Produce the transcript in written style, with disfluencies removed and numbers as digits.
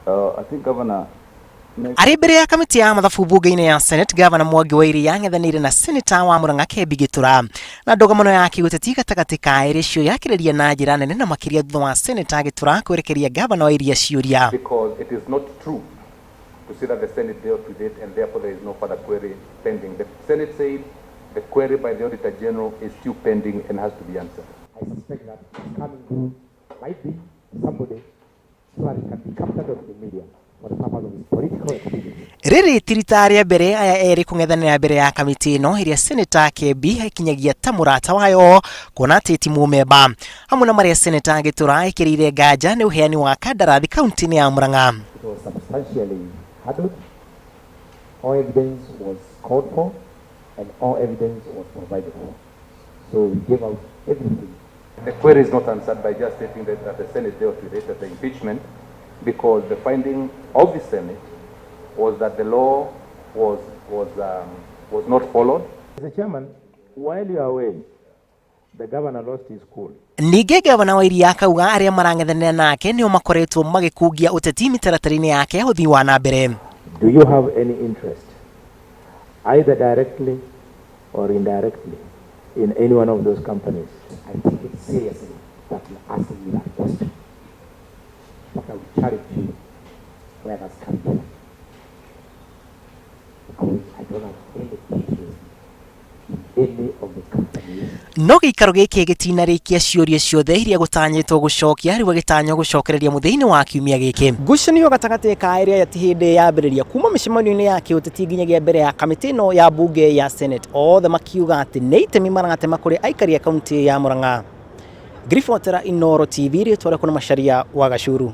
I think Governor Arĩ mbere ya kamĩtĩ ya mathabu mbunge-inĩ ya Senate, Gavana Mwangi wa Iria ang'ethanĩire na Seneta wa Murang'a Kembi Gĩtũra na ndũgamano ya kĩũteti gatagatĩ ka erĩ acio yakĩrĩria na njĩra nene na makĩria thutha wa Seneta Gĩtũra kwerekeria Gavana wa Iria ciũria. Because it is not true to say that the Senate dealt with it and therefore there is no further query pending. The Senate said the query by the Auditor General is still pending and has to be answered. I suspect that coming through might be somebody so that it can be captured on the media for the purpose of his political expediency. Rĩrĩ ti rita rĩa mbere aya erĩ kũng'ethanĩra mbere ya kamĩtĩ ĩno ĩrĩa Seneta Kembi ĩkinyagia ta mũrata wayo kuona atĩ ti mũmemba. Hamwe na marĩa Seneta Gĩtũra ekĩrĩire nganja nĩ ũheani wa kandarathi kaunti-inĩ ya Murang'a. It was substantially handled. All evidence was called for and all evidence was provided for. So we gave out everything. The query is not answered by just stating that the Senate dealt with it at the impeachment, because the finding of the Senate was that the law was not followed. Mr. Chairman, while you are away, the governor lost his cool. Ningĩ gavana wa Iria akauga arĩa marang'ethanĩra nake nĩo makoretwo magĩkungia ũteti mĩtaratara-inĩ yake ya ũthii wa na mbere. Do you have any interest, either directly or indirectly, in any one of those companies? I take it seriously that you're asking me that question. But I will challenge you where that's coming from. Because I don't have any interest in any of the companies. No gĩikaro gĩkĩ gĩtinarĩkia ciũria ciothe iria gũtanyĩtwo gũcokia rĩu agĩtanywo gũcokereria mũthia-inĩ wa kiumia gĩkĩ. Ngucanio gatagatĩ ka erĩ aya ti hĩndĩ yambĩrĩria kuma mĩcemanio-inĩ ya kĩũteti nginyagia mbere ya kamĩtĩ ĩno ya mbunge ya Senate, othe makiuga atĩ nĩ itemi maratema kũrĩ aikari a kaunti ya Murang'a. Ngiribotera Inooro TV, rĩtwa rĩakwa nĩ Macharia wa Gacuru.